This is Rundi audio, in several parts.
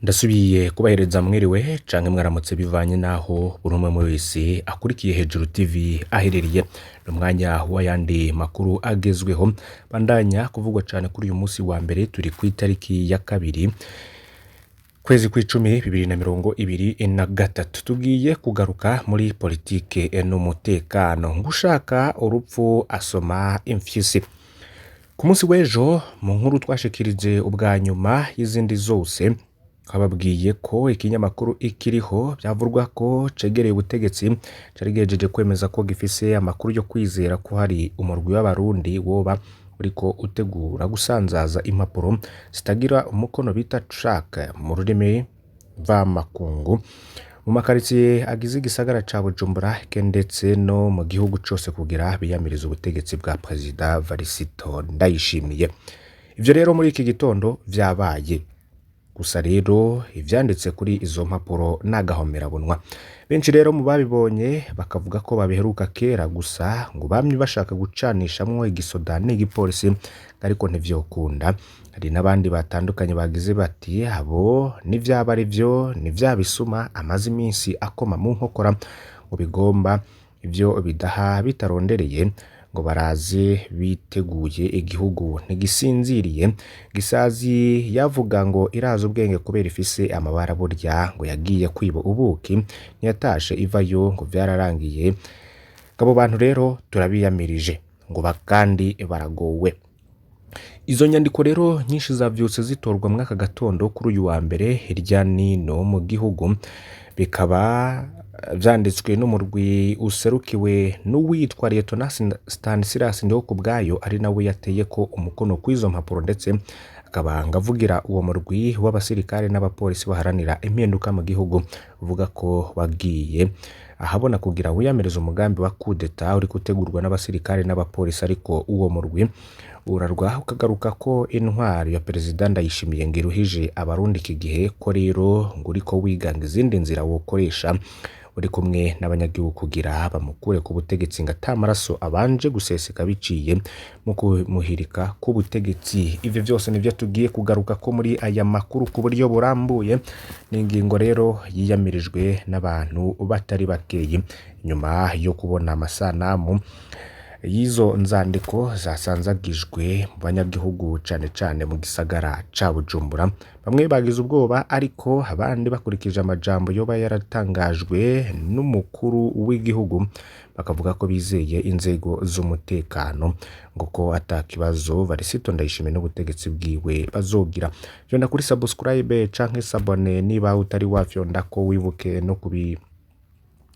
Ndasubiye kubahereza mwiriwe canke mwaramutse bivanye n'aho buri umwe wese akurikiye Hejuru TV aherereye. Ni umwanya w'ayandi makuru agezweho bandanya kuvugwa cane kuri uyu musi wa mbere, turi kw'itariki ya 2 kwezi kw'icumi 2023. Tugiye kugaruka muri politike n'umutekano. Ngushaka urupfu asoma imfyisi. Ku munsi w'ejo, mu nkuru twashikirije ubwa nyuma y'izindi zose, twababwiye ko ikinyamakuru Ikiriho vyavurwa ko cegereye ubutegetsi cari gihejeje kwemeza ko gifise amakuru yo kwizera ko hari umurwi w'Abarundi woba uriko utegura gusanzaza impapuro zitagira umukono bita tract mu rurimi mvamakungu mu makaritsiye agize igisagara ca Bujumbura ndetse no mu gihugu cose kugira biyamirize ubutegetsi bwa Perezida Varisito Ndayishimiye. Ivyo rero muri iki gitondo vyabaye. Gusa rero ivyanditse kuri izo mpapuro n'agahomerabunwa. Benshi rero mu babibonye bakavuga ko babiheruka kera, gusa ngo bamye bashaka gucanishamwo igisoda n'igipolisi ariko ntivyokunda. Hari n'abandi batandukanye bagize bati abo n'ivyaba ari vyo ni vya bisuma amaze iminsi akoma mu nkokora ngo bigomba ivyo bidaha bitarondereye, ngo baraze biteguye, igihugu ntigisinziriye. Gisazi yavuga ngo irazi ubwenge kubera ifise amabara, burya ngo yagiye kwiba ubuki ntiyatashe ivayo, ngo vyararangiye. Abo bantu rero turabiyamirije ngo kandi baragowe. Izo nyandiko rero nyinshi zavyutse zitorwa mw'aka gatondo kuri uyu wa mbere hirya nino mu gihugu, bikaba vyanditswe n'umurwi userukiwe n'uwitwa Lieutenant Stanislas Ndihokubwayo, ari nawe yateyeko umukono kw'izo mpapuro, ndetse akaba avugira uwo murwi w'abasirikare n'abapolisi baharanira impinduka mu gihugu, uvuga ko wagiye ahabona kugira wiyamirize umugambi wa kudeta uri gutegurwa n'abasirikare n'abapolisi. Ariko uwo murwi urarwa ukagaruka ko intwaro ya Perezida Ndayishimiye ngo iruhije Abarundi iki gihe, ko rero ngo uriko wiganga izindi nzira wokoresha uri kumwe n'abanyagihugu kugira bamukure ku butegetsi, ngo ata maraso abanje guseseka biciye mu kumuhirika ku butegetsi. Ivyo vyose nivyo tugiye kugaruka ko muri aya makuru ku buryo burambuye. Ni ingingo rero yiyamirijwe n'abantu batari bakeyi nyuma yo kubona amasanamu y'izo nzandiko zasanzagijwe mu banyagihugu, cane cane mu gisagara ca Bujumbura. Bamwe bagize ubwoba, ariko abandi bakurikije amajambo yoba yaratangajwe n'umukuru w'igihugu bakavuga ko bizeye inzego z'umutekano, ngo ko ata kibazo Varisito Ndayishimiye n'ubutegetsi bwiwe bazogira. Fyonda kuri subscribe canke s'abonner niba utari wafyonda, ko wibuke no kubi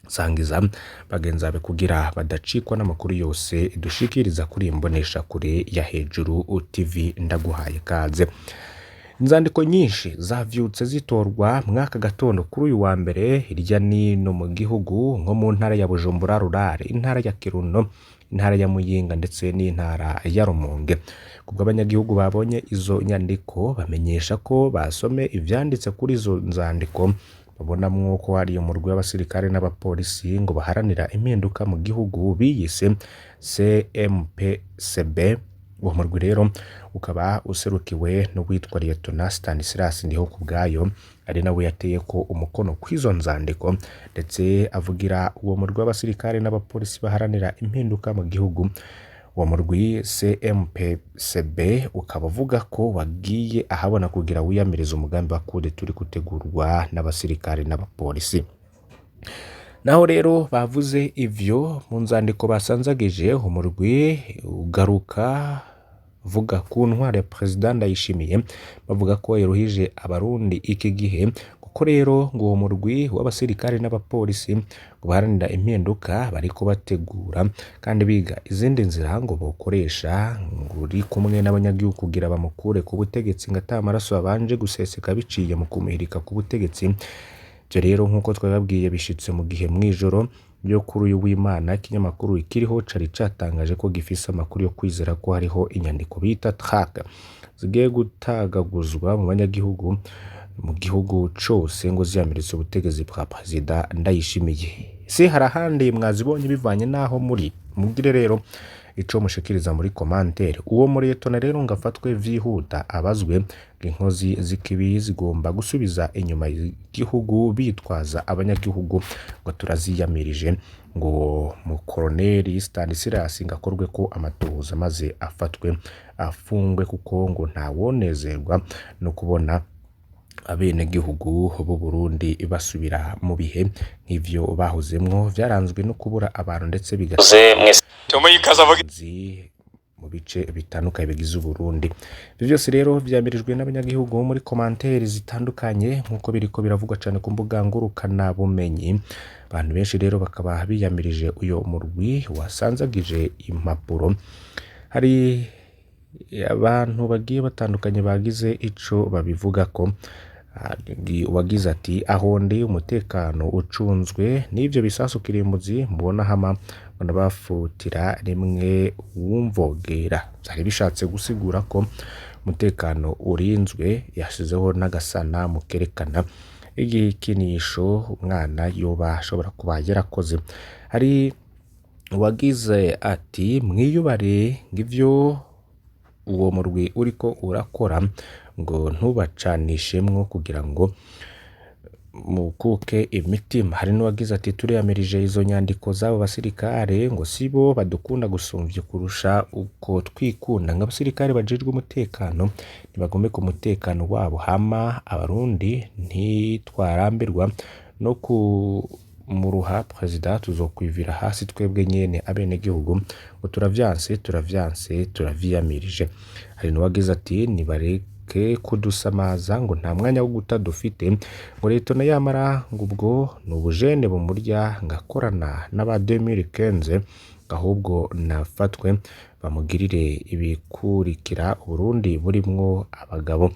sangiza bagenzi bawe kugira badacikwa n'amakuru yose dushikiriza kuri imbonesha kure ya Hejuru TV. Ndaguhaye kaze. Inzandiko nyinshi zavyutse zitorwa mwaka gatondo kuri uyu wa mbere hirya nino mu gihugu, nko mu ntara ya Bujumbura Rurare, intara ya Kirundo, intara ya Muyinga ndetse n'intara ya Rumonge. Kubwo abanyagihugu babonye izo nyandiko bamenyesha ko basome ivyanditse kuri izo nzandiko babonamwo ko hari umurwi w'abasirikare n'abapolisi ngo baharanira impinduka mu gihugu biyise CMPCB. Uwo murwi rero ukaba userukiwe n'uwitwa Lieutenant Stanislas Ndihokubwayo, ari nawe yateyeko umukono kw'izo nzandiko, ndetse avugira uwo murwi w'abasirikare n'abapolisi baharanira impinduka mu gihugu. Uwo murwi CMPCB ukaba uvuga ko wagiye ahabona kugira wiyamirize umugambi wa kudeta uri gutegurwa n'abasirikare n'abapolisi. Naho rero bavuze ivyo mu nzandiko basanzagije, umurwi ugaruka vuga ku ntwaro ya Perezida Ndayishimiye, bavuga ko yaruhije Abarundi iki gihe, kuko rero ngo uwo murwi w'abasirikare n'abapolisi ngo baharanira impinduka bariko bategura kandi biga izindi nzira ngo bokoresha ngo uri kumwe n'abanyagihugu kugira bamukure ku butegetsi, ngo ata maraso abanje guseseka biciye mu kumuhirika ku butegetsi. Ivyo rero nk'uko twabibabwiye bishitse mu gihe mw'ijoro ryo kuri uyu w'Imana ikinyamakuru Ikiriho cari catangaje ko gifise amakuru yo kwizera ko hariho inyandiko bita tract zigiye gutagaguzwa mu banyagihugu mu gihugu cose ngo ziyamirize ubutegetsi bwa Perezida Ndayishimiye. Se hari ahandi mwazibonye bivanye n'aho muri? Mugire rero Ico mushikiriza muri commentaire. Uwo muriyetona rero ngo afatwe vyihuta, abazwe. Inkozi z'ikibi zigomba gusubiza inyuma igihugu bitwaza abanyagihugu, ngo turaziyamirije. Ngo mukoroneri Stanislas ngo akorwe ko amatohoza maze afatwe afungwe, kuko ngo ntawonezerwa no kubona abenegihugu b'u Burundi basubira mu bihe nk'ivyo bahozemwo vyaranzwe no kubura abantu ndetse bigazi Tumuhe ikaze avuga mu bice bitandukanye bigize Uburundi. Ivyo vyose rero vyamirijwe n'abanyagihugu bo muri commentaire zitandukanye, nk'uko biriko biravugwa cane ku mbuga ngurukana bumenyi. Abantu benshi rero bakaba biyamirije uyo murwi wasanzagije impapuro. Hari abantu bagiye batandukanye bagize ico babivugako. Hari uwagize ati: "Aho ndi umutekano ucunzwe n'ivyo bisasu kirimbuzi mubona, hama ngo bafutira rimwe uwumvogera." Vyari bishatse gusigura ko umutekano urinzwe. Yashizeho n'agasanamu kerekana igikinisho umwana yoba ashobora kuba yarakoze. Hari uwagize ati: "Mwiyubare, ng'ivyo uwo murwi uriko urakora, ngo ntubacanishemwo kugira ngo mukuke imitima." Hari n'uwagize ati: "Turiyamirije izo nyandiko z'abo basirikare, ngo sibo badukunda gusumvya kurusha uko twikunda. Ngo abasirikare bajejwe umutekano ntibagombe ku mutekano wabo, hama Abarundi ntitwarambirwa no kumuruha perezida, tuzokwivira hasi twebwe nyene abenegihugu, ngo turavyanse, turavyanse, turavyiyamirije." Hari n'uwagize ati: "Nibareke kudusamaza, ngo nta mwanya wo guta dufite, ngo leta yamara ngo ubwo ni ubujene bumurya ngakorana n'aba 2015, ahubwo nafatwe bamugirire ibikurikira. Uburundi burimwo abagabo,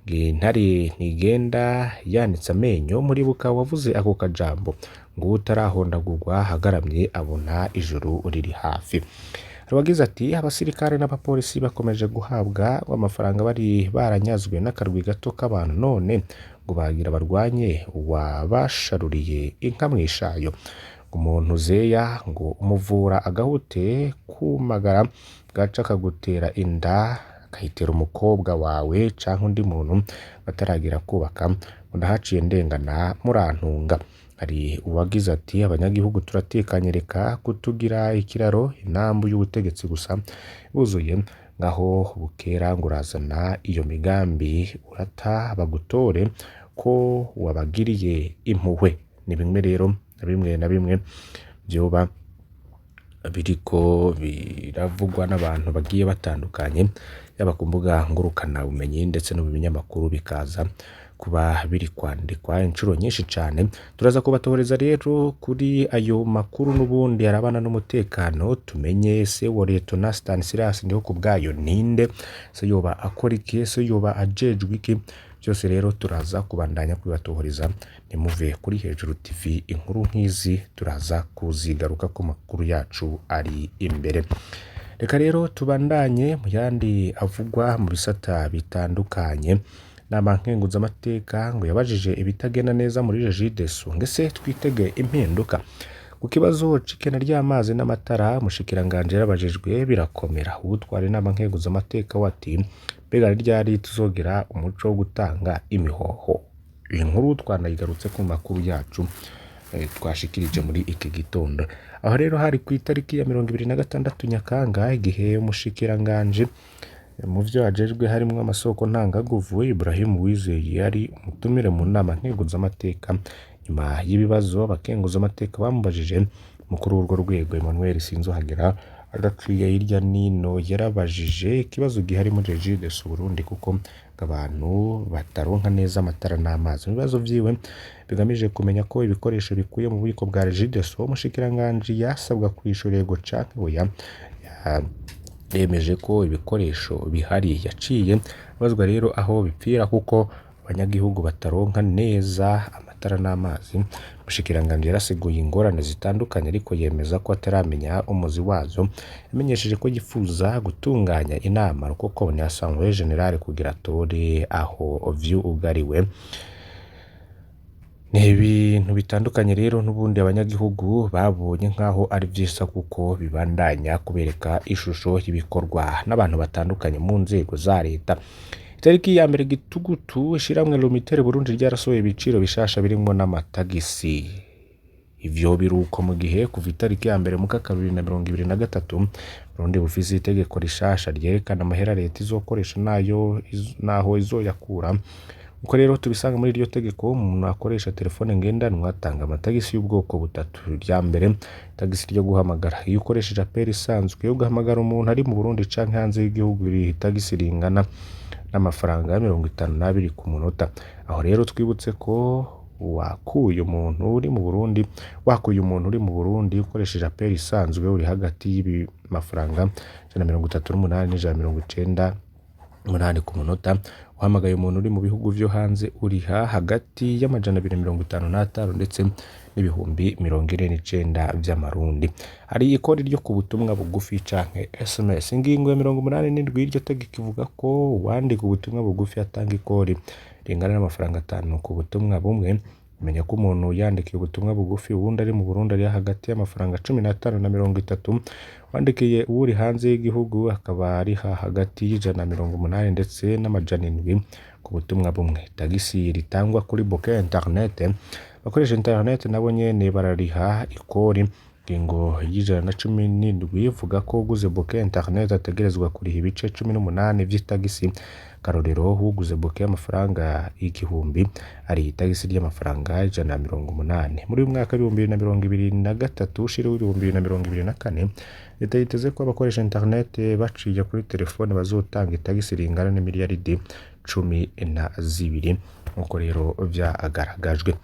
intare ntigenda yanitse amenyo." Muribuka wavuze ako kajambo ngo utarahondagurwa agaramye abona ijuru riri hafi. Wagize ati: "Abasirikare n'abapolisi bakomeje guhabwa amafaranga bari baranyazwe n'akarwi gato k'abantu, none ngo bagira barwanye uwabasharuriye inka mw'ishayo. Umuntu zeya ngo umuvura agahute kumagara, bwaca akagutera inda akayitera umukobwa wawe canke undi muntu bataragira kubaka, ngo ndahaciye ndengana, murantunga." Hari uwagize ati: "Abanyagihugu turatekanye, reka kutugira ikiraro, inambu y'ubutegetsi gusa buzuye ngaho bukera, ngo urazana iyo migambi urata bagutore ko wabagiriye impuhwe." Ni bimwe rero na bimwe na bimwe vyoba biriko biravugwa n'abantu bagiye batandukanye, yaba ku mbuga ngurukana bumenyi ndetse no mu binyamakuru, bikaza kuba biri kwandikwa inshuro nyinshi cane. Turaza kubatohoreza rero kuri ayo makuru n'ubundi arabana n'umutekano, tumenye se wa Liyetona Stanislas Ndihokubwayo ninde, se yoba akora iki, se yoba ajejwe iki. Byose rero turaza kubandanya kubibatohoreza. Ntimuve kuri Hejuru TV, inkuru nk'izi turaza kuzigaruka ku makuru yacu ari imbere. Reka rero tubandanye mu yandi avugwa mu bisata bitandukanye. Nama nkenguzamateka ngo yabajije ibitagenda neza muri Regideso, ngese twitege impinduka ku kibazo c'ikena ry'amazi n'amatara. Mushikiranganje yarabajijwe birakomera. Uwutwara inama nkenguzamateka wati: "Mbega ryari tuzogira umuco wo gutanga imihoho?" Iyi nkuru twanayigarutse ku makuru yacu twashikirije muri iki gitondo. Aho rero hari ku itariki ya 26 Nyakanga, igihe umushikiranganje mu vyo ajejwe harimwo amasoko ntangaguvu Ibrahim Uwizeye yari umutumire mu nama nkenguzamateka. Nyuma y'ibibazo abakenguzamateka bamubajije, mukuru w'urwo rwego Emmanuel Sinzohagera adaciye hirya nino yarabajije ikibazo gihari muri Regideso Burundi, kuko abantu bataronka neza amatara n'amazi. Mu bibazo vyiwe bigamije kumenya ko ibikoresho bikuye mu bubiko bwa Regideso, umushikiranganji yasabwa kwishura yego canke oya. Yemeje ko ibikoresho bihari. Yaciye abazwa rero aho bipfira kuko abanyagihugu bataronka neza amatara n'amazi. Umushikiranganji yarasiguye ingorane zitandukanye, ariko yemeza ko ataramenya umuzi wazo. Yamenyesheje ko yifuza gutunganya inama rukoko na Assemblée Générale kugira atore aho vyugariwe. Ni ibintu bitandukanye rero n'ubundi abanyagihugu babonye nk'aho ari vyiza kuko bibandanya kubereka ishusho y'ibikorwa n'abantu batandukanye mu nzego za leta. Itariki ya mbere Gitugutu, ishirahamwe Lumitel Burundi ryarasohoye ibiciro bishasha birimwo n'amatagisi. Ivyo biruko mu gihe kuva itariki ya mbere mukaka 2023 Burundi bufise itegeko rishasha ryerekana amahera leta izokoresha nayo naho izoyakura. Uko rero tubisanga muri iryo tegeko, umuntu akoresha telefone ngendanwa atanga amatagisi y'ubwoko butatu. Irya mbere, tagisi ryo guhamagara. Iyo ukoresheje appel isanzwe ugahamagara umuntu ari mu Burundi canke hanze y'igihugu, iriha itagisi ringana n'amafaranga 52 ku munota. Aho rero twibutse ko wakuye umuntu uri mu Burundi, wakuye umuntu uri mu Burundi ukoresheje appel isanzwe, uri hagati y'ibi mafaranga 138 n'198 ku munota. Uhamagaye umuntu uri mu bihugu vyo hanze, uriha hagati y'255 ndetse n'49,000 vy'amarundi. Hari ikori ryo ku butumwa bugufi canke SMS. Ingingo ya 87 y'iryo tegeko ivuga ko uwandika ubutumwa bugufi atanga ikori ringana n'amafaranga 5 ku butumwa bumwe. Menya ko umuntu yandikiye ubutumwa bugufi uwundi ari mu Burundi ari hagati y'amafaranga 15 na 30, wandikiye uwuri hanze y'igihugu akaba ariha hagati y'180 ndetse n'700 ku butumwa bumwe. Tagisi ritangwa kuri bouquet internet. Abakoresha internet nabo nyene barariha ikori. Ingingo y'117 ivuga ko uguze bouquet internet ategerezwa kuriha ibice 18 vy'itagisi. Karorero, uguze bouquet y'amafaranga 1000 ariha itagisi ry'amafaranga 180. Muri uyu mwaka w'2023 ushira w'2024, leta yiteze ko abakoresha internet baciye kuri telefone bazotanga itagisi ringana n'imiliyaridi 12, nkuko rero vyagaragajwe.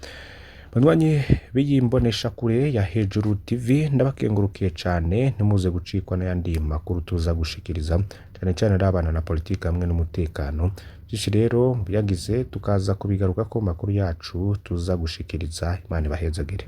Banywanyi b'iyi mboneshakure ya Hejuru TV, ndabakengurukiye cane. Ntimuze gucikwa n'ayandi makuru tuza gushikiriza, cane cane arabana na politiki hamwe n'umutekano. Vyinshi rero biyagize tukaza kubigarukako mu makuru yacu tuza gushikiriza. Imana ibahezagire.